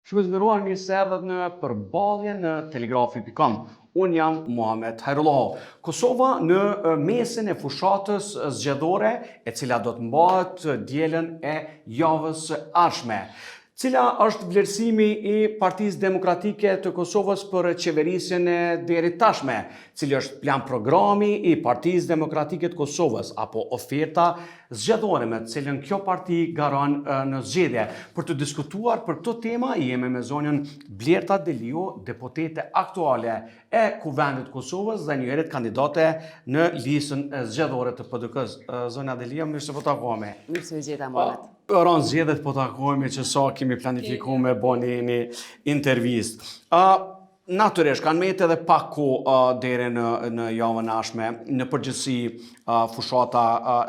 Shikues të nderuar, mirë se erdhët në përballje në telegrafi.com. Unë jam Muhamet Hajrullahu. Kosova në mesin e fushatës zgjedhore, e cila do të mbahet të dielën e javës së ardhshme. Cila është vlerësimi i Partisë Demokratike të Kosovës për qeverisjen e deritashme? Cili është plan programi i Partisë Demokratike të Kosovës apo oferta zgjedhore me të cilën kjo parti garon në zgjedhje? Për të diskutuar për këto tema jemi me zonjën Blerta Deliu, deputete aktuale e Kuvendit të Kosovës dhe njëherit kandidate në listën zgjedhore të PDK-së. Zonja Deliu, mirë se po takohemi. Mirë se ju gjeta, Muhamet. Ranë zgjedhjet po takohemi që sa kemi planifiku me bo një, një intervistë. Natyrisht, kanë metë edhe pak kohë deri në, në javën e ardhshme, në përgjithësi fushata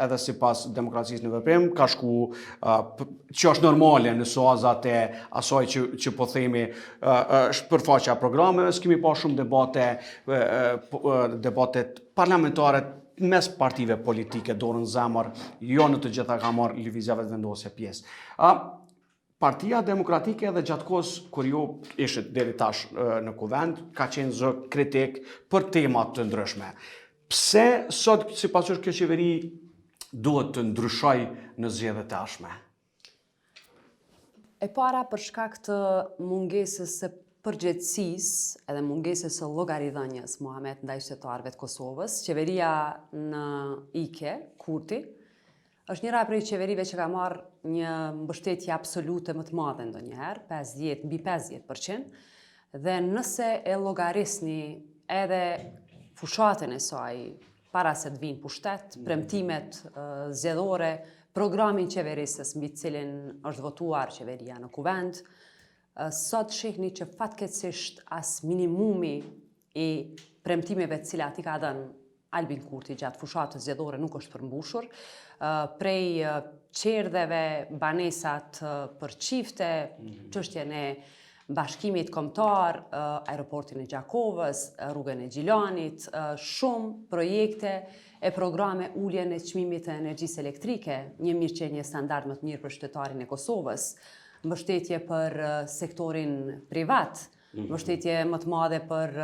edhe sipas demokracisë në veprim, ka shku që është normale në suazat e asaj që, që po themi shpërfaqja e programeve, s'kemi pa shumë debate, debatet parlamentare mes partive politike, dorën n'zemër, jo në të gjitha ka marrë Lëvizja Vetëvendosje pjesë. Partia Demokratike edhe gjatë kohës kur ju ishit deri tash në kuvend, ka qenë zë kritik për tema të ndryshme. Pse sot sipas jush kjo qeveri duhet të ndryshojë në zgjedhjet e ardhshme? E para për shkak të mungesës së përgjegjësisë edhe mungesës së llogaridhënies Muhamet ndaj qytetarëve të Kosovës, qeveria në ikje, Kurti, Është njëra prej qeverive që ka marrë një mbështetje absolute më të madhe ndonjëherë, 50, mbi 50%, dhe nëse e llogarisni edhe fushatën e saj para se të vijë n'pushtet, premtimet zgjedhore, programin qeverisës mbi të cilin është votuar qeveria në kuvend, sot shihni që fatkeqësisht as minimumi i premtimeve të cilat i ka dhënë Albin Kurti gjatë fushatës zgjedhore nuk është përmbushur. Prej çerdheve, banesat për çifte, mhm. çështjen e bashkimit kombëtar, aeroportin e Gjakovës, rrugën e Gjilanit, shumë projekte e programe uljen e çmimit të energjisë elektrike, një mirëqenie standard më të mirë për qytetarin e Kosovës, mbështetje për sektorin privat, mhm. mbështetje më të madhe për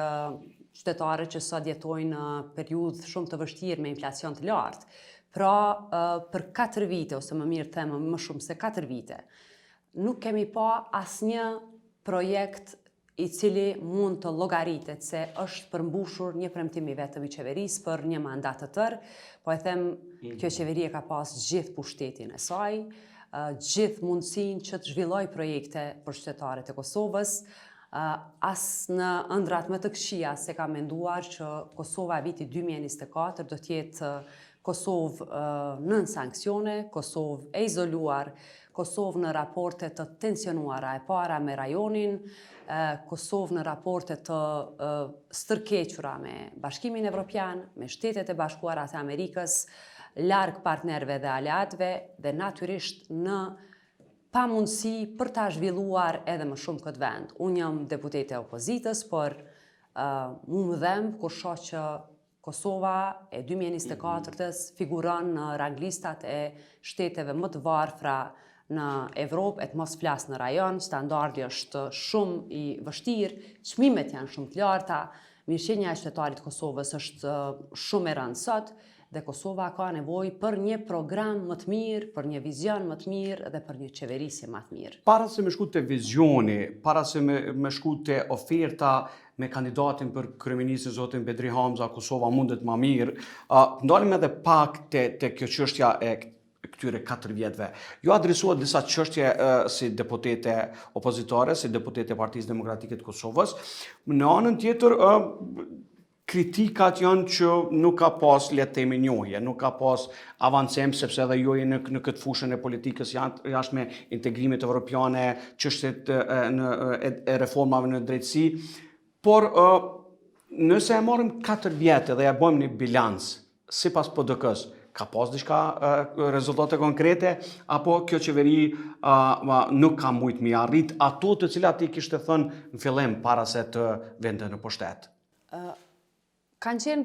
qytetarët që sot jetojnë në periudhë shumë të vështirë me inflacion të lartë. Pra, për 4 vite, ose më mirë të them më shumë se 4 vite, nuk kemi pa asnjë projekt i cili mund të llogaritet se është përmbushur një premtim i vetëm i qeverisë për një mandat të tërë, po e them, mhm. kjo qeveri e ka pas gjithë pushtetin e saj, gjithë mundësinë që të zhvillojë projekte për qytetarët e Kosovës, as në ëndrrat më të këqija s'e kam menduar që Kosova e vitit 2024 do të jetë Kosovë nën sanksione, Kosovë e izoluar, Kosovë në raporte të tensionuara e para me rajonin, Kosovë në raporte të stërkequra me Bashkimin Evropian, me Shtetet e Bashkuara të Amerikës, larg partnerëve dhe aleatëve dhe natyrisht në pamundësi për ta zhvilluar edhe më shumë këtë vend. Unë jam deputete e opozitës, por uh, mu më dhemb kur shoh që Kosova e 2024-ës figuron në ranglistat e shteteve më të varfra në Evropë, e të mos flas në rajon, standardi është shumë i vështirë, çmimet janë shumë të larta, mirëqenia e qytetarit të Kosovës është shumë e rëndë sot dhe Kosova ka nevojë për një program më të mirë, për një vizion më të mirë dhe për një qeverisje më të mirë. Para se me shku te vizioni, para se me, me shku te oferta me kandidatin për kryeministër zotin Bedri Hamza, Kosova mundet ma mirë, uh, ndalim edhe pak te, te kjo çështja e këtyre 4 vjetëve. Ju adresuat disa çështje si deputete opozitare, si deputete e Partisë Demokratike të Kosovës. Në anën tjetër, kritikat janë që nuk ka pas, le të themi, njohje, nuk ka pas avancim, sepse edhe ju jeni në, në këtë fushën e politikës jashtme integrimit evropiane, çështjet e, në, e, e reformave në drejtësi, por nëse e marrim 4 vjet dhe ja bëjmë një bilanc, Sipas PDK-së, ka pas diçka rezultate konkrete apo kjo qeveri nuk ka mujt me arrit ato të cilat i kishte thënë në fillim para se të vinte në pushtet? Kanë qenë,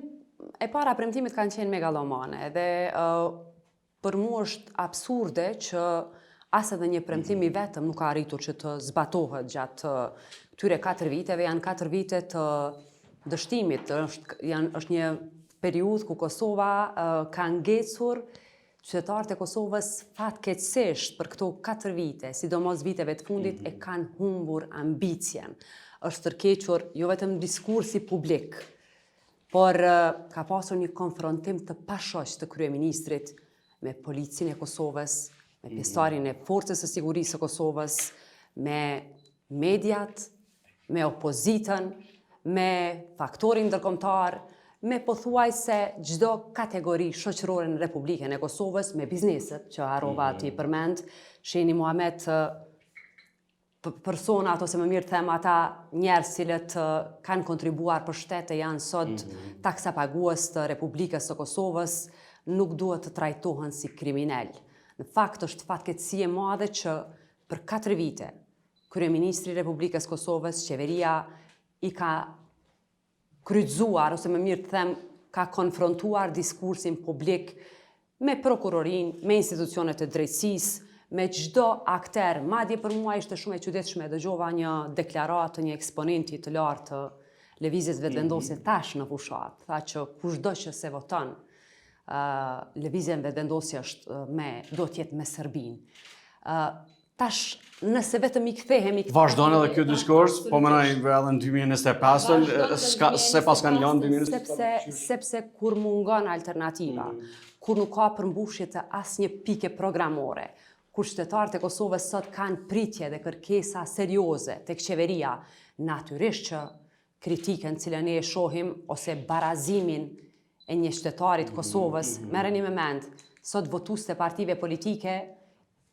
e para premtimet kanë qenë megalomane dhe për mu është absurde që As edhe një premtim i vetëm nuk ka arritur që të zbatohet gjatë këtyre 4 viteve, janë 4 vite të dështimit, është, janë, është një periudhë ku Kosova ka ngecur qytetarët e Kosovës fatkeqësisht për këto 4 vite, sidomos viteve të fundit, e kanë humbur ambicien. Është tërkequr jo vetëm diskursi publik, por ka pasur një konfrontim të pashoq të kryeministrit me policinë e Kosovës, me pjesëtarin e Forcës së Sigurisë së Kosovës, me mediat, me opozitën, me faktorin ndërkombëtar, me pothuajse çdo kategori shoqërore në Republikën e Kosovës, me bizneset që harrova mm -hmm. t'i përmend, shihni Muhamet personat ose më mirë të them ata njerëz cilët kanë kontribuar për shtet e janë sot mm -hmm. taksapagues të Republikës së Kosovës, nuk duhet të trajtohen si kriminel. Në fakt është fatkeqësi e madhe që për 4 vite kryeministri i Republikës Kosovës, qeveria i ka kryqëzuar ose më mirë të them ka konfrontuar diskursin publik me prokurorinë, me institucionet e drejtësisë, me çdo akter, madje për mua ishte shumë e çuditshme, dëgjova një deklaratë të një eksponenti të lartë të Lëvizjes Vetëvendosje mm -hmm. tash në fushatë, tha që kushdo që s'e voton uh, Lëvizjen Vetëvendosje është me do të jetë me Serbinë. Uh, Tash, nëse vetëm i kthehemi Vazhdon edhe ky diskurs, po mendoj edhe në 2025-ën, s'ka se pas kanë lënë 2025 sepse sepse kur mungon alternativa, mm. kur nuk ka përmbushje të asnjë pike programore, kur qytetarët e Kosovës sot kanë pritje dhe kërkesa serioze tek qeveria, natyrisht që kritikën cilën ne e shohim ose barazimin e një qytetari të Kosovës, mm. merreni me mend, sot votuesit e partive politike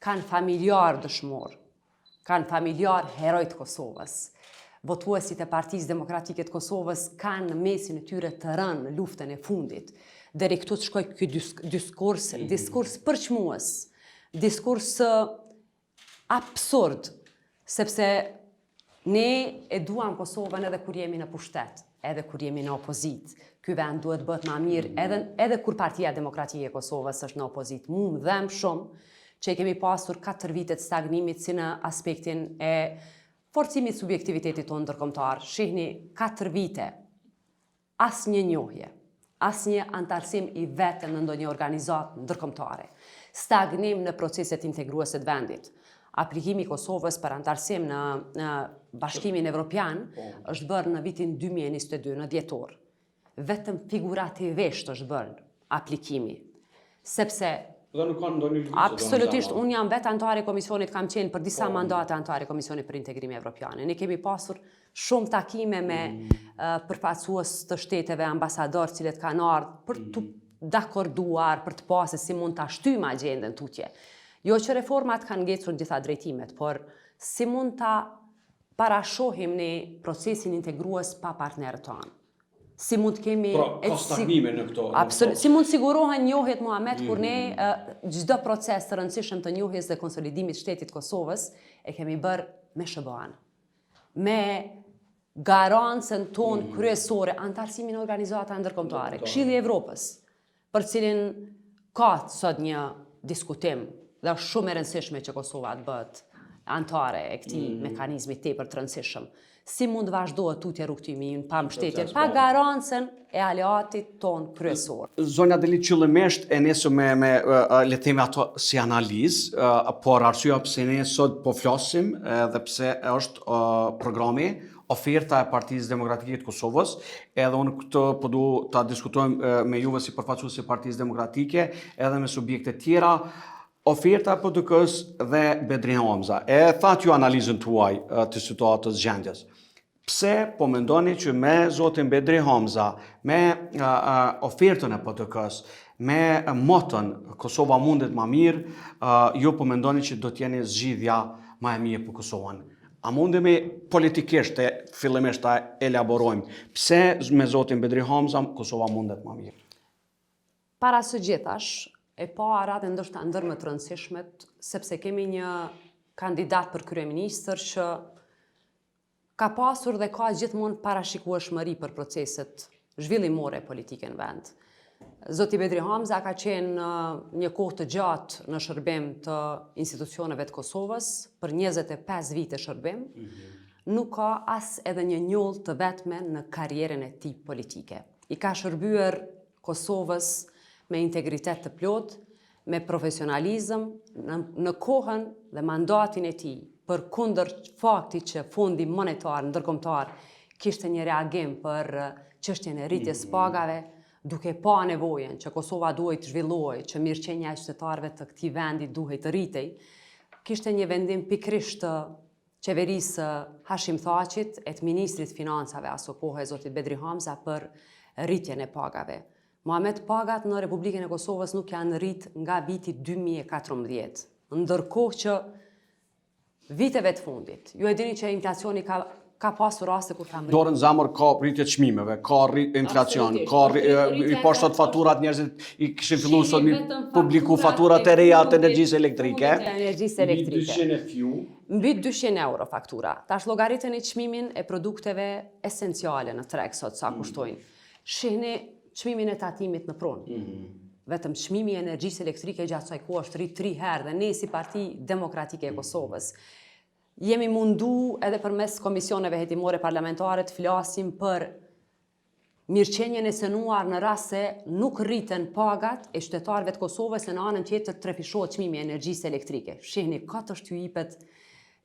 kanë familjarë dëshmorë, kanë familjarë heroj të Kosovës. Votuesit e Partisë Demokratike të Kosovës kanë në mesin e tyre të rënë në luftën e fundit. Deri këtu të shkojë ky diskurs, mhm. diskurs përçmues, diskurs absurd, sepse Ne e duam Kosovën edhe kur jemi në pushtet, edhe kur jemi në opozitë. Ky vend duhet të bëhet ma mirë edhe edhe kur Partia Demokratike e Kosovës është në opozitë. Mu më dhemb shumë që i kemi pasur 4 vite të stagnimit si në aspektin e forcimit subjektivitetit tonë ndërkombëtar. Shihni 4 vite Asnjë njohje, asnjë anëtarësim i vetëm në ndonjë organizatë ndërkombëtare. Stagnim në proceset integruese të vendit. Aplikimi i Kosovës për anëtarësim në, në Bashkimin Evropian po. është bërë në vitin 2022, në dhjetor. Vetëm figurativisht është bërë aplikimi. Sepse Dhe nuk kanë ndonjë lëvizje. Absolutisht, unë jam vetë anëtare e komisionit, kam qenë për disa po. mandate anëtare e komisionit për integrime evropiane. Ne kemi pasur shumë takime me mm. përfaqësues të shteteve, ambasadorë, cilët kanë ardhur për t'u mm. dakorduar, për të pa se si mund ta shtyjmë agjendën tutje. Jo që reformat kanë ngecur në gjitha drejtimet, por si mund ta parashohim ne procesin integrues pa partnerët tanë. Si mund të kemi Pra, ka stagnime në këto. Absolut. Si mund të sigurohen njohjet Muhamet mm. kur ne mhm. çdo proces të rëndësishëm të njohjes dhe konsolidimit shtetit të Kosovës e kemi bërë me SHBA-n. Me garancën tonë mm. kryesore, anëtarësimin në organizata ndërkombëtare, Këshilli i Evropës, për cilin ka sot një diskutim dhe është shumë e rëndësishme që Kosova të bëhet anëtare e këtij mm. mekanizmi tepër të rëndësishëm. Si mund të vazhdohet tutje rrugëtimi ynë pa mbështetjen, pa po. garancën e aleatit tonë kryesor. Zonja Deliq qëllimisht e nisëm me me le të themi ato si analizë, por arsyeja pse ne sot po flasim edhe pse është programi oferta e Partisë Demokratike të Kosovës, edhe unë këtë po du ta diskutojmë me juve si përfaqësues e Partisë Demokratike, edhe me subjekte tjera, oferta e PDK-së dhe Bedri Hamza. E thatë ju analizën tuaj të situatës gjendjes. Pse po mendoni që me zotin Bedri Hamza, me ofertën e PDK-së, me moton Kosova mundet ma mirë, ju po mendoni që do t'jeni zgjidhja ma e mirë për Kosovën? A mundemi politikisht e fillimisht ta elaborojmë pse me zotin Bedri Hamza Kosova mundet ma mirë? Para së gjithash, e para dhe ndoshta ndër më të rëndësishmet, sepse kemi një kandidat për kryeministër që ka pasur dhe ka gjithmonë parashikueshmëri për proceset zhvillimore politike në vend. Zoti Bedri Hamza ka qenë një kohë të gjatë në shërbim të institucioneve të Kosovës, për 25 vite shërbim, mm -hmm. nuk ka as edhe një njollë të vetme në karrierën e tij politike. I ka shërbyer Kosovës me integritet të plotë, me profesionalizëm në, në kohën dhe mandatin e tij, përkundër faktit që Fondi Monetar Ndërkombëtar kishte një reagim për çështjen e rritjes së pagave, duke pa nevojën që Kosova duhej të zhvillohej, që mirëqenia e qytetarëve të këtij vendi duhej të rritej, kishte një vendim pikërisht të qeverisë së Hashim Thaçit e të ministrit të Financave asokohe zotit Bedri Hamza për rritjen e pagave. Muhamet pagat në Republikën e Kosovës nuk janë rrit nga viti 2014. Ndërkohë që viteve të fundit, ju e dini që inflacioni ka ka pasur raste kur ka mbërritur. Dorën n'zemër ka rritje çmimeve, ka rrit inflacion, ka i po sot faturat njerëzit i kishin filluar sot mi publiku faturat e reja të energjisë elektrike. Të energjisë elektrike. Mbi 200 e fju. Mbi 200 euro faktura. Tash llogariteni çmimin e produkteve esenciale në treg sot sa mm. kushtojnë. Shihni çmimin e tatimit në pronë. Mm -hmm. Vetëm çmimi i energjisë elektrike gjatë kësaj kohe është rrit 3 herë dhe ne si Parti Demokratike e mhm. Kosovës jemi mundu edhe përmes komisioneve hetimore parlamentare të flasim për mirëqenien e cenuar në rast se nuk rriten pagat e qytetarëve të Kosovës e në anën tjetër trefishohet çmimi i energjisë elektrike. Shihni, kot është t'ju jipet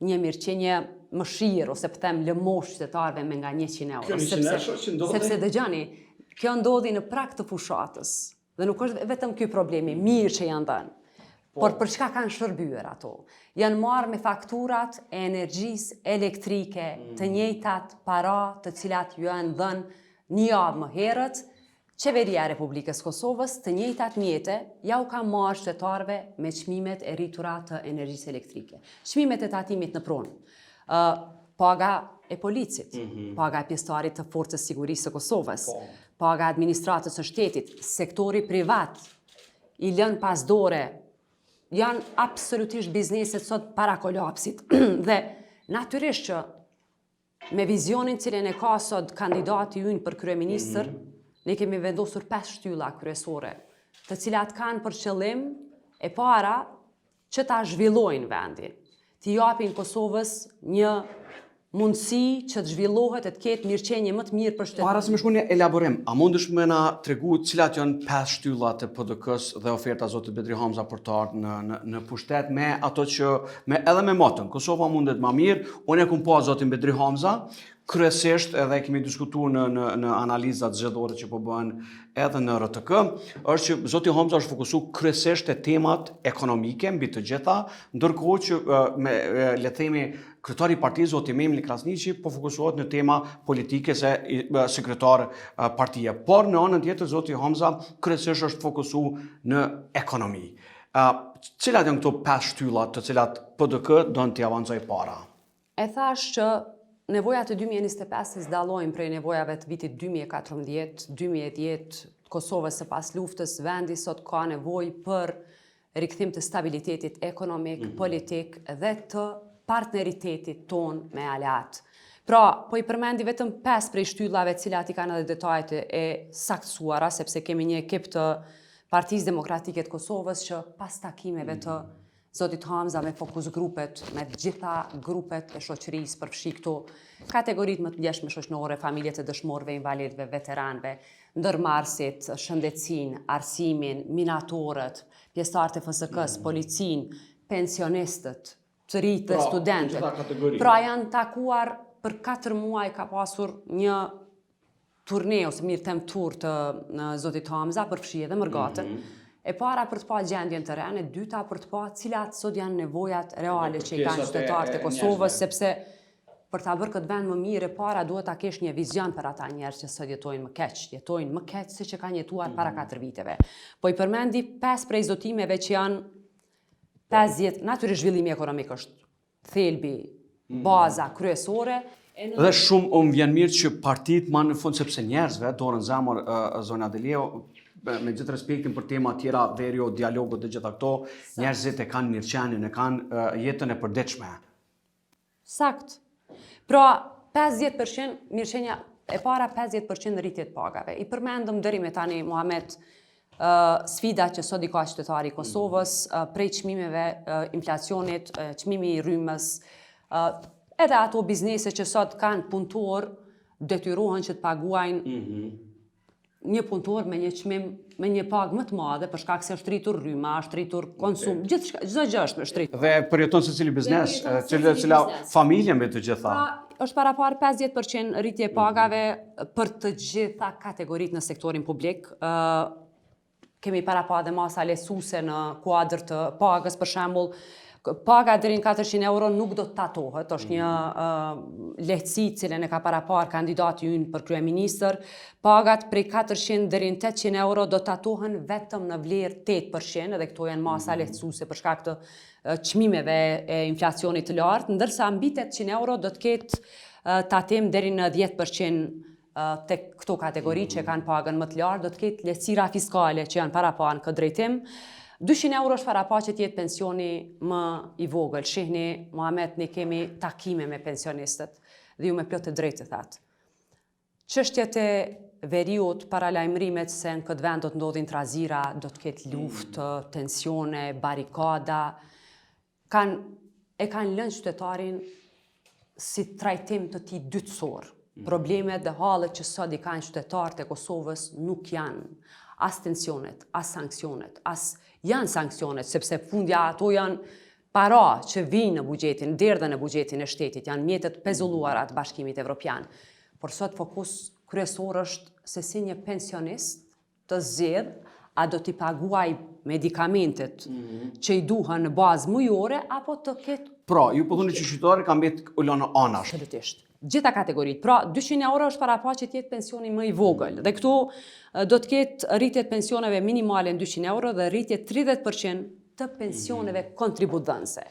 një mirëqenie mëshirë ose po them lëmoshë qytetarëve me nga 100 euro. Kjo sepse, që ndodhi? Sepse dëgjoni, kjo ndodhi në prag të fushatës. Dhe nuk është vetëm ky problemi, mirë që janë dhënë. Po. Por për çka kanë shërbyer ato? Janë marrë me fakturat e energjisë elektrike, mm. të njëjtat para të cilat ju janë dhënë një javë më herët, Qeveria e Republikës së Kosovës të njëjtat mjete ja u ka marrë qytetarëve me çmimet e rritura të energjisë elektrike. Çmimet e tatimit në pronë, ë paga e policit, mm -hmm. paga e pjesëtarit të Forcës Sigurisë së Kosovës, po. paga e administratës së shtetit, sektori privat i lënë pas dore janë absolutisht bizneset sot para kolapsit dhe natyrisht që Me vizionin cilin e ka sot kandidati ynë për kryeministër, mm -hmm. ne kemi vendosur 5 shtylla kryesore, të cilat kanë për qëllim e para që ta zhvillojnë vendin, t'i japin Kosovës një mundësi që të zhvillohet e të ketë mirëqenie më të mirë për shtetin. Para se me shku në elaborim, a mundesh me na tregu cilat janë pesë shtyllat e PDK-s dhe oferta zotit Bedri Hamza për të ardhur në, në, në pushtet me ato që me edhe me moton Kosova mundet ma mirë, unë e kum pa zotin Bedri Hamza, kryesisht edhe e kemi diskutu në, në, në analizat zgjedhore që po bëhen edhe në RTK, është që zoti Hamza është fokusu kryesisht te temat ekonomike mbi të gjitha, ndërkohë që me le të themi kryetari i partisë zoti Memli Krasniqi po fokusohet në tema politike se si kryetar partie. Por në anën tjetër zoti Hamza kryesisht është fokusu në ekonomi. Cilat janë këto pesë shtylla të cilat PDK don t'i avancojë para? E thashë që nevojat e 2025-ës dallojnë prej nevojave të vitit 2014, 2010, Kosovës së pas luftës, vendi sot ka nevojë për rikthim të stabilitetit ekonomik, mm -hmm. politik dhe të partneritetit tonë me aleatë. Pra, po i përmendi vetëm 5 prej shtyllave cilat i kanë edhe detajet e saktësuara, sepse kemi një ekip të Partisë Demokratike të Kosovës që pas takimeve të mm. zotit Hamza me fokus grupet, me të gjitha grupet e shoqërisë, përfshi këto kategoritë më të ndjeshme shoqërore, familjet e dëshmorëve, invalidëve, veteranëve, ndërmarrësit, shëndetësinë, arsimin, minatorët, pjesëtarët e FSK-së, mm. policinë, pensionistët, të rinjtë dhe pra, studentët. Pra janë takuar për 4 muaj ka pasur një turne, ose mirë them tur të në zotit Hamza, përfshi edhe mërgatën. Mm -hmm. E para për të pa gjendjen terren, e dyta për të pa cilat sot janë nevojat reale që i kanë qytetarët e Kosovës, sepse për ta bërë këtë vend më mirë, e para duhet ta kesh një vizion për ata njerëz që sot jetojnë më keq, jetojnë më keq se që kanë jetuar para 4 mhm. viteve. Po i përmendi 5 prej zotimeve që janë 50, natyrisht zhvillimi ekonomik është thelbi, mm. baza kryesore. Dhe shumë më vjen mirë që partitë ma në fund sepse njerëzve, dorën n'zemër uh, zonja Deliu, me gjithë respektin për tema tjera, veriu, dialogu dhe gjitha këto, njerëzit e kanë mirëqenien, e kanë uh, jetën e përditshme. Sakt. Pra, 50% mirëqenia e para 50% rritje të pagave. I përmendëm deri me tani Muhamet. sfida që sot i ka qytetari i Kosovës, prej çmimeve, inflacionit, çmimi i rrymës, edhe ato biznese që sot kanë punëtor, detyrohen që të paguajnë mm -hmm. një punëtor me një çmim, me një pagë më të madhe për shkak se është rritur rryma, është rritur konsum, gjithçka, çdo gjë është është rritur. Dhe përjeton secili biznes, cila cila familje me të gjitha. Pra, është paraparë 50% rritje e pagave për të gjitha kategoritë në sektorin publik. Ë kemi parapa dhe masa lehtësuese në kuadër të pagës, për shembull, paga deri në 400 euro nuk do të tatohet, është një uh, lehtësi të cilën e ka paraparë kandidati ynë për kryeministër. Pagat prej 400 deri në 800 euro do të tatohen vetëm në vlerë 8%, edhe këto janë masa mm. lehtësuese për shkak të çmimeve e inflacionit të lartë, ndërsa mbi 800 euro do të ketë tatim deri në 10% tek këto kategori që kanë pagën më të lartë, do të ketë lehtësira fiskale që janë parapa në këtë drejtim. 200 euro është parapa që të jetë pensioni më i vogël. Shihni, Muhamet, ne kemi takime me pensionistët dhe ju me plot të drejtë thatë. Çështjet e veriut, paralajmërimet se në këtë vend do të ndodhin trazira, do të ketë luftë, tensione, barikada, kanë e kanë lënë qytetarin si trajtim të tij dytësor. Mm. Problemet dhe hallet që sot i kanë qytetarët e Kosovës nuk janë as tensionet, as sanksionet, as janë sanksionet, sepse fundja ato janë para që vijnë në buxhetin, derdhen në buxhetin e shtetit, janë mjete të pezulluara të Bashkimit Evropian. Por sot fokus kryesor është se si një pensionist të zgjedhë a do t'i paguajë medikamentet mm -hmm. që i duhen në bazë mujore apo të ketë Pra, ju po thoni që qytetari ka mbet u lënë anash. Absolutisht. Gjitha kategoritë. Pra, 200 euro është parapa që të jetë pensioni më i vogël. Dhe këtu do të ketë rritje të pensioneve minimale në 200 euro dhe rritje 30% të pensioneve mm -hmm. kontributdhënëse.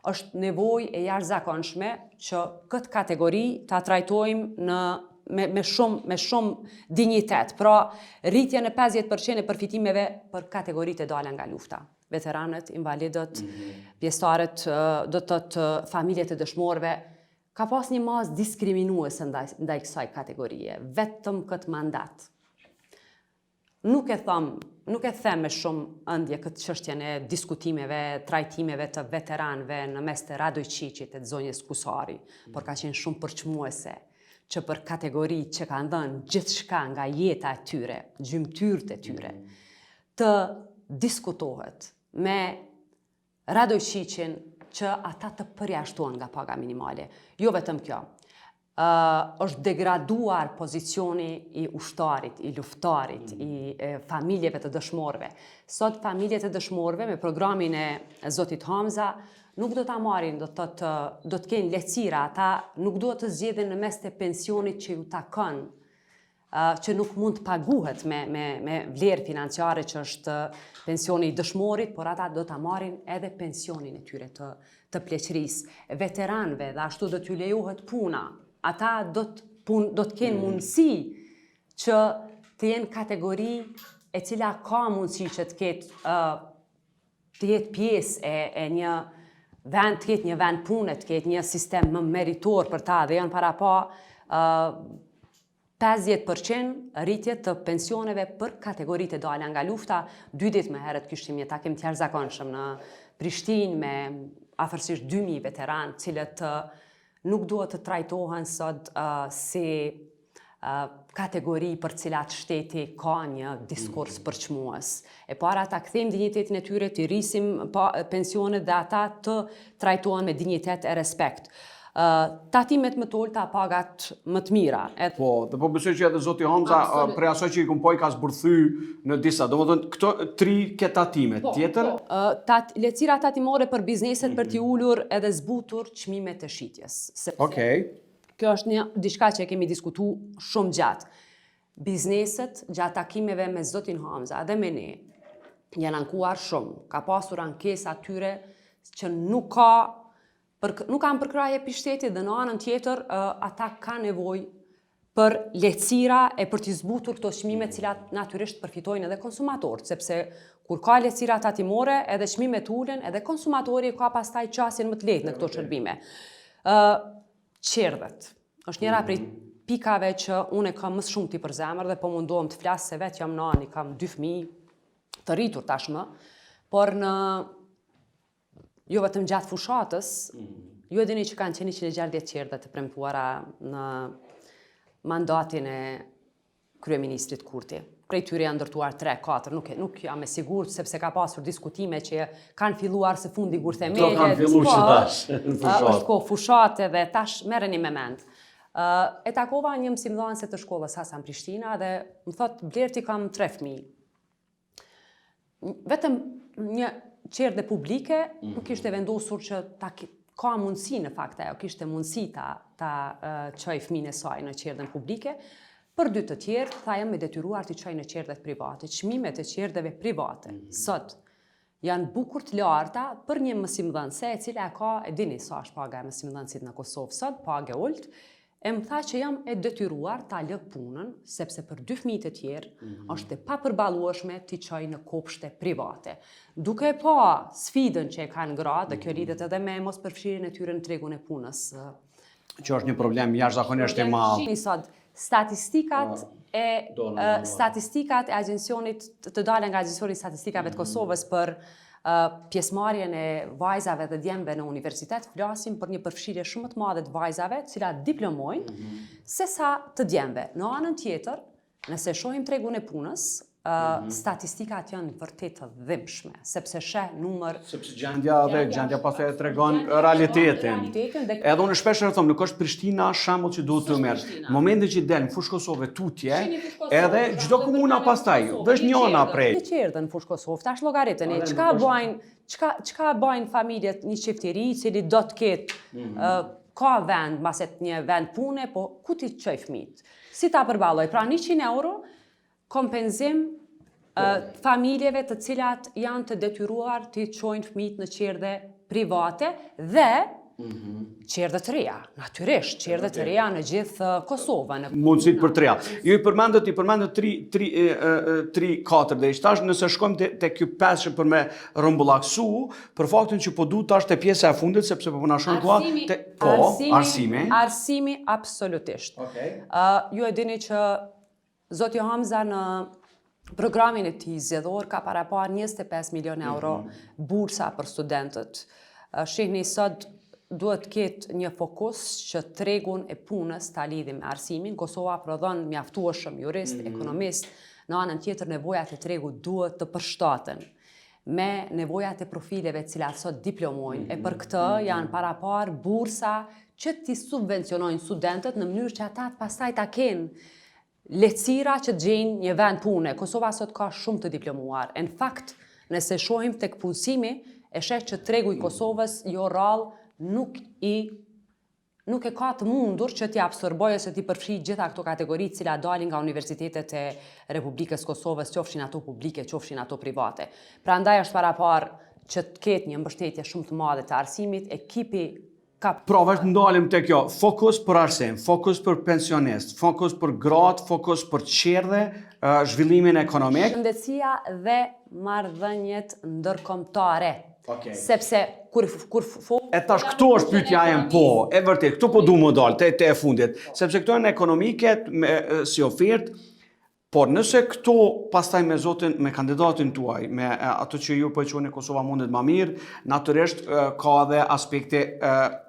Është nevojë e jashtëzakonshme që këtë kategori ta trajtojmë në me, me shumë me shumë dinjitet. Pra, rritje në 50% e përfitimeve për kategoritë e dala nga lufta. Veteranët, invalidët, mm -hmm. pjesëtarët, do të thotë familjet e dëshmorëve, ka pas një masë diskriminuese ndaj, ndaj kësaj kategorie, vetëm këtë mandat. Nuk e them, nuk e them me shumë ëndje këtë çështjen e diskutimeve, trajtimeve të veteranëve në mes të Radojçiqit e të zonjës Kusari, por ka qenë shumë përçmuese që për kategori që kanë dhënë gjithçka nga jeta e tyre, gjymtyrët e tyre, të diskutohet me Radojçiqin që ata të përjashtohen nga paga minimale. Jo vetëm kjo. Ë është degraduar pozicioni i ushtarit, i luftëtarit, mm. i e, familjeve të dëshmorëve. Sot familjet e dëshmorëve me programin e zotit Hamza nuk do ta marrin, do të thotë do të kenë lehtësira, ata nuk duhet të zgjedhin në mes të pensionit që ju takon që nuk mund të paguhet me, me, me vlerë financiare që është pensioni i dëshmorit, por ata do ta marrin edhe pensionin e tyre të, të pleqërisë. Veteranëve dhe ashtu do t'ju lejohet puna. Ata do të, pun, do të kenë mm. mundësi që të jenë kategori e cila ka mundësi që të ketë uh, të jetë pjesë e, e një vend, të ketë një vend pune, të ketë një sistem më meritor për ta dhe janë parapa uh, 50 për qind rritje të pensioneve për kategoritë e dala nga lufta. Dy ditë më herët kishim një takim të jashtëzakonshëm në Prishtinë me afërsisht 2000 veteranë, të cilët nuk duhet të trajtohen sot uh, si uh, kategori për cilat shteti ka një diskurs mm. përçmues. E para ta kthejmë dinjitetin e tyre, t'i rrisim pa, pensionet dhe ata të trajtohen me dinjitet e respekt. Tatimet më të ulta, pagat më të mira. Edhe... Po, dhe po besoj që edhe zoti Hamza prej asaj që i kom pa i ka zbërthy në disa. Domethënë këto tri ke tatimet, po, tjetër? Po, tat, lehtësira tatimore për bizneset mm -hmm. për t'i mhm. ulur edhe zbutur çmimet e shitjes. Sepse Okej. Kjo është një diçka që e kemi diskutu shumë gjatë. Bizneset gjatë takimeve me zotin Hamza dhe me ne janë ankuar shumë. Ka pasur ankesa tyre që nuk ka për, nuk kanë përkrahje prej shtetit dhe në anën tjetër ata kanë nevojë për lehtësira e për t'i zbutur këto çmime të cilat natyrisht përfitojnë edhe konsumatorët, sepse kur ka lehtësira tatimore, edhe çmimet ulen, edhe konsumatori ka pastaj qasjen më të lehtë në këto shërbime. Ë çerdhet. Është njëra prej mhm. pikave që unë e kam më së shumti për zemër dhe po mundohem të flas se vetë jam nanë, kam dy fëmijë. të rritur tashmë, por në jo vetëm gjatë fushatës, mm -hmm. ju e dini që kanë qenë 160 çerdhe të premtuara në mandatin e kryeministrit Kurti. Prej tyre janë ndërtuar 3, 4, nuk, nuk jam e sigurt, sepse ka pasur diskutime që kanë filluar së fundi gurthemelet. Do kanë filluar që po, tash, në fushatë. Është kohë fushate dhe tash merreni me mend. E takova një mësimdhënëse të shkollës Hasan Prishtina dhe më thotë, Blerti kam tre fëmijë. Vetëm një çerdhe publike mm -hmm. nuk ishte vendosur që ta ka mundësi në fakt ajo kishte mundësi ta ta çojë fëmijën e saj në çerdhen publike. Për dy të tjerë, tha jam e detyruar t'i çoj në çerdhet private. Çmimet e çerdheve private mm -hmm. sot janë bukur të larta për një mësimdhënëse e cila e ka, e dini sa është paga e mësimdhënësit në Kosovë sot, pagë e ulët, E më tha që jam e detyruar ta lë punën, sepse për dy fëmijë të tjerë mm -hmm. është e papërballueshme t'i çoj në kopshte private. Duke e pa sfidën që e kanë gratë, dhe kjo mhm. lidhet edhe me mospërfshirjen e tyre në tregun e punës. Që është një problem jashtëzakonisht i madh. Sot statistikat po, e statistikat e agjencionit të dala nga Agjencioni i Statistikave të mhm. Kosovës për pjesëmarrjen e vajzave dhe djemve në universitet, flasim për një përfshirje shumë më të madhe të vajzave, të cilat diplomojnë, mm -hmm. se sa të djemve. Në anën tjetër, nëse shohim tregun e punës, mm -hmm. statistikat janë vërtet të dhimbshme, sepse sheh numër sepse gjendja dhe gjendja pastaj e tregon realitetin. realitetin dhe edhe unë shpesh e them, nuk është Prishtina shembull që duhet të merr. Në momentin që del në Fushë Kosovë tutje, Edhe çdo komuna pastaj, veç njona prej. Një çerdhe në Fushë Kosovë, tash llogariteni, çka bajnë, çka çka bajnë familjet një çift i ri, i cili do të ketë mm -hmm. ka vend, mbase një vend pune, po ku t'i çoj fëmijët? Si ta përballoj? Pra 100 euro kompenzim po. familjeve të cilat janë të detyruar t'i çojnë fëmijët në çerdhe private dhe Mm -hmm. Çerdhe të reja, natyrisht, çerdhe të reja në gjithë uh, Kosovën. Mundësit për të reja. Ju i përmendët, i përmendët 3, 3, 3, 4 dhe tash nëse shkojmë te, te kjo pesë për me rrumbullaksu, për faktin që po du tash te pjesa e fundit, sepse po na shkon koha, te, po, arsimi, arsimi. Arsimi, absolutisht. Okay. Uh, ju e dini që Zoti Hamza në programin e tij zgjedhor ka paraparë 25 milion euro mm -hmm. bursa për studentët. Shihni sot duhet të ketë një fokus që tregun e punës ta lidhim me arsimin. Kosova prodhon mjaftueshëm jurist, mm -hmm. ekonomist, në anën tjetër nevojat e tregut duhet të përshtaten me nevojat e profileve të cilat sot diplomojnë, mm -hmm. e për këtë mhm. janë paraparë bursa që t'i subvencionojnë studentët në mënyrë që ata të pastaj ta kenë lehtësira që të gjejnë një vend pune. Kosova sot ka shumë të diplomuar. E në fakt, nëse shohim tek punësimi, e sheh që tregu i Kosovës jo rrallë nuk i nuk e ka të mundur që t'i absorbojë ose t'i përfshijë gjitha këto kategori të cilat dalin nga universitetet e Republikës Kosovës, qofshin ato publike, qofshin ato private. Prandaj është paraparë që të ketë një mbështetje shumë të madhe të arsimit, ekipi Ka. Pra veç ndalim te kjo, fokus për arsim, fokus për pensionist, fokus për gratë, fokus për çerdhe, zhvillimin ekonomik. Shëndetësia dhe marrëdhëniet ndërkombëtare. Okej. Sepse kur kur fo E tash këtu është pyetja jem po, e vërtet, këtu po du më dal te te e fundit, sepse këto janë ekonomike me, si ofertë, Por nëse këto pastaj me zotin, me kandidatin tuaj, me ato që ju po e quani Kosova mundet ma mirë, natyrisht ka edhe aspekti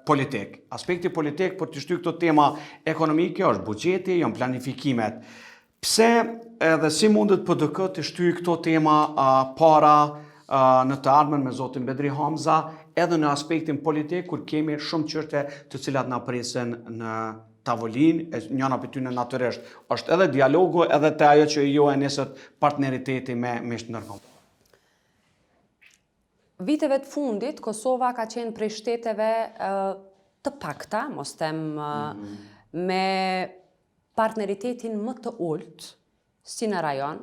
politik. Aspekti politik për të shty këto tema ekonomike është buxheti, janë planifikimet. Pse edhe si mundet PDK të shty këto tema para në të ardhmen me zotin Bedri Hamza, edhe në aspektin politik kur kemi shumë çështje të cilat na presin në tavolinë, e njëna prej tyne natyrisht është edhe dialogu edhe te ajo që ju e nisët partneriteti me miqtë ndërkombëtarë. Viteve të fundit, Kosova ka qenë prej shteteve të pakta, mos them mm -hmm. me partneritetin më të ulët, si në rajon,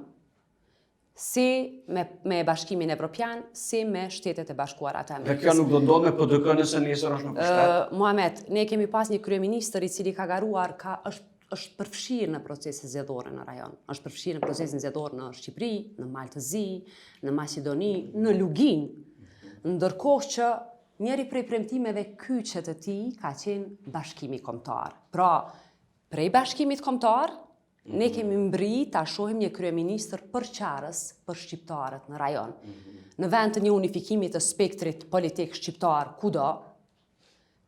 si me, me Bashkimin Evropian, si me Shtetet e Bashkuara të Amerikës. Dhe kjo nuk do ndodhë me PDK nëse nesër është në pushtet? Uh, Muhamet, ne kemi pas një kryeministër i cili ka garuar, ka, është është përfshirë në procese zgjedhore në rajon, është përfshirë në procesin zgjedhor në Shqipëri, në Mal të Zi, në Maqedoni, në Luginë. Ndërkohë që njëri prej premtimeve kyçe të tij ka qenë bashkimi kombëtar. Pra, prej bashkimit kombëtar. Ne kemi mbri ta shohim një kryeministër përçarës për shqiptarët në rajon. Në vend të një unifikimi të spektrit politik shqiptar kudo,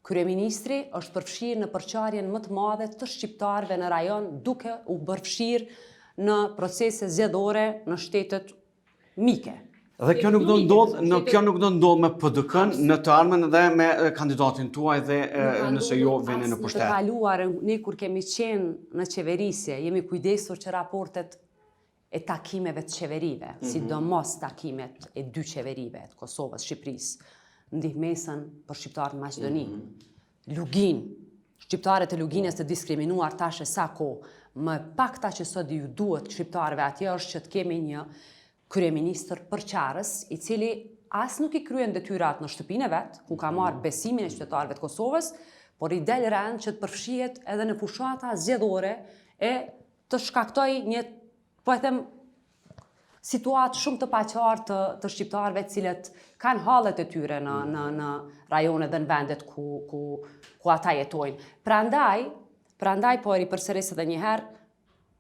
kryeministri është përfshirë në përçarjen më të madhe të shqiptarëve në rajon duke u përfshirë në procese zgjedhore në shtetet mike. Dhe kjo nuk do ndodh, në kjo nuk do ndodh me PDK-n në të ardhmen dhe me kandidatin tuaj dhe nëse jo vini në pushtet. Në të kaluarën, ne kur kemi qenë në qeverisje, jemi kujdesur që raportet e takimeve të qeverive, mm -hmm. sidomos takimet e dy qeverive, të Kosovës, Shqipërisë, ndihmesën për shqiptarët në Maqedoni, mm -hmm. Luginë, shqiptarët e Luginës të diskriminuar tash e sa kohë, më e pakta që sot ju duhet shqiptarëve atje është që të kemi një kryeministër përçarës, i cili as nuk i kryen detyrat në shtëpinë e vet, ku ka marrë besimin e qytetarëve të Kosovës, por i del rend që të përfshihet edhe në fushata zgjedhore e të shkaktojë një, po e them, situatë shumë të paqartë të, të shqiptarëve të cilët kanë hallet e tyre në, në, në rajonet dhe në vendet ku, ku, ku ata jetojnë. Prandaj, prandaj po e ripërsëris edhe një herë,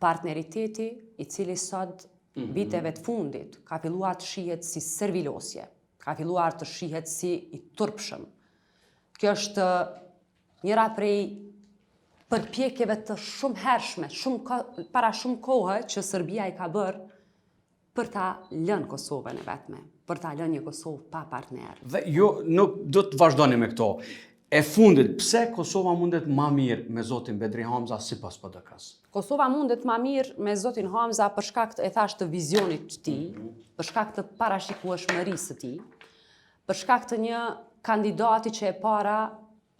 partneriteti i cili sot mm -hmm. viteve të fundit ka filluar të shihet si servilosje, ka filluar të shihet si i turpshëm. Kjo është njëra prej përpjekjeve të shumëhershme, shumë para shumë kohë që Serbia i ka bërë për ta lënë Kosovën e vetme, për ta lënë një Kosovë pa partner. Dhe ju nuk do të vazhdoni me këto. E fundit, pse Kosova mundet ma mirë me zotin Bedri Hamza sipas PDK-së? Kosova mundet ma mirë me zotin Hamza për shkak të, e thashë, të vizionit të tij, për shkak të parashikueshmërisë së tij, për shkak të një kandidati që e para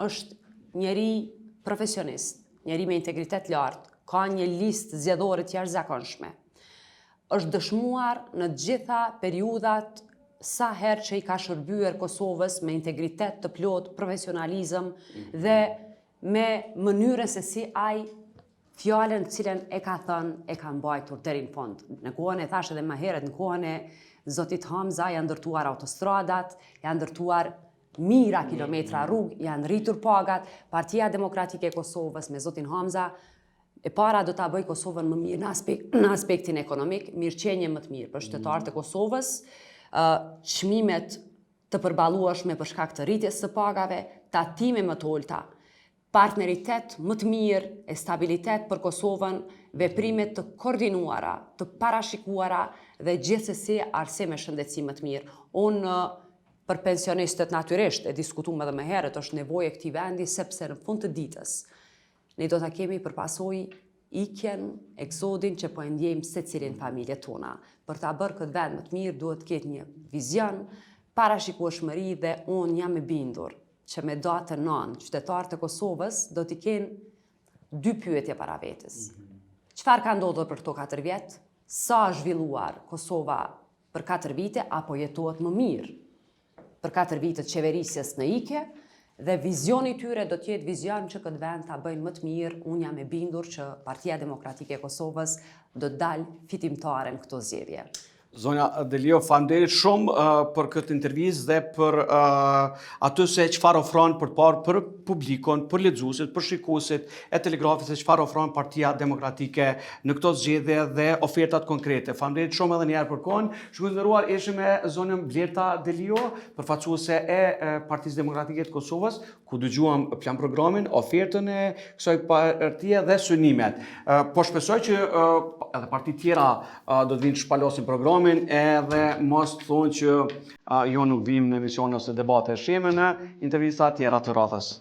është njeri profesionist, njeri me integritet lartë, ka një listë zgjedhore të jashtëzakonshme. Është dëshmuar në të gjitha periudhat sa herë që i ka shërbyer Kosovës me integritet të plotë, profesionalizëm dhe me mënyrën se si ai fjalën të cilën e ka thënë, e ka mbajtur deri në fund. Në kohën e thashë edhe më herët, në kohën e zotit Hamza janë ndërtuar autostradat, janë ndërtuar mijëra kilometra rrugë, janë rritur pagat, Partia Demokratike e Kosovës me zotin Hamza e para do ta bëjë Kosovën më mirë në aspekt në aspektin ekonomik, mirëqenie më të mirë për qytetarët e Kosovës, ë çmimet të përballueshme për shkak të rritjes së pagave, tatime më të ulëta, partneritet më të mirë e stabilitet për Kosovën, veprime të koordinuara, të parashikuara dhe gjithsesi arsim e shëndetësi më të mirë. Unë për pensionistët natyrisht, e diskutuam edhe më herët, është nevojë e këtij vendi sepse në fund të ditës ne do ta kemi për pasojë ikjen, eksodin që po e ndjejmë secili në familjet tona. Për ta bërë këtë vend më të mirë duhet të ketë një vizion, parashikueshmëri dhe unë jam e bindur që me datën 9 qytetarët e Kosovës do t'i kenë dy pyetje para vetes. Çfarë ka ndodhur për këto 4 vjet? Sa është zhvilluar Kosova për 4 vite apo jetohet më mirë për 4 vite të qeverisjes në ikje dhe vizioni i tyre do të jetë vizion që këtë vend ta bëjnë më të mirë. Unë jam e bindur që Partia Demokratike e Kosovës do të dalë fitimtare në këto zgjedhje. Zonja Deliu, faleminderit shumë uh, për këtë intervistë dhe për uh, atë se çfarë ofron për të parë për publikun, për lexuesit, për shikuesit e Telegrafit se çfarë ofron Partia Demokratike në këto zgjedhje dhe ofertat konkrete. Faleminderit shumë edhe një herë për kohën. Shikues të nderuar, ishim me zonjën Blerta Deliu, përfaqësuese e Partisë Demokratike të Kosovës, ku dëgjuam plan programin, ofertën e kësaj partie dhe synimet. Po shpresoj që edhe parti tjera do të vinë të shpalosin programin edhe mos të thonë që jo nuk vijmë në emisione ose debate. Shihemi në intervista tjera të radhës.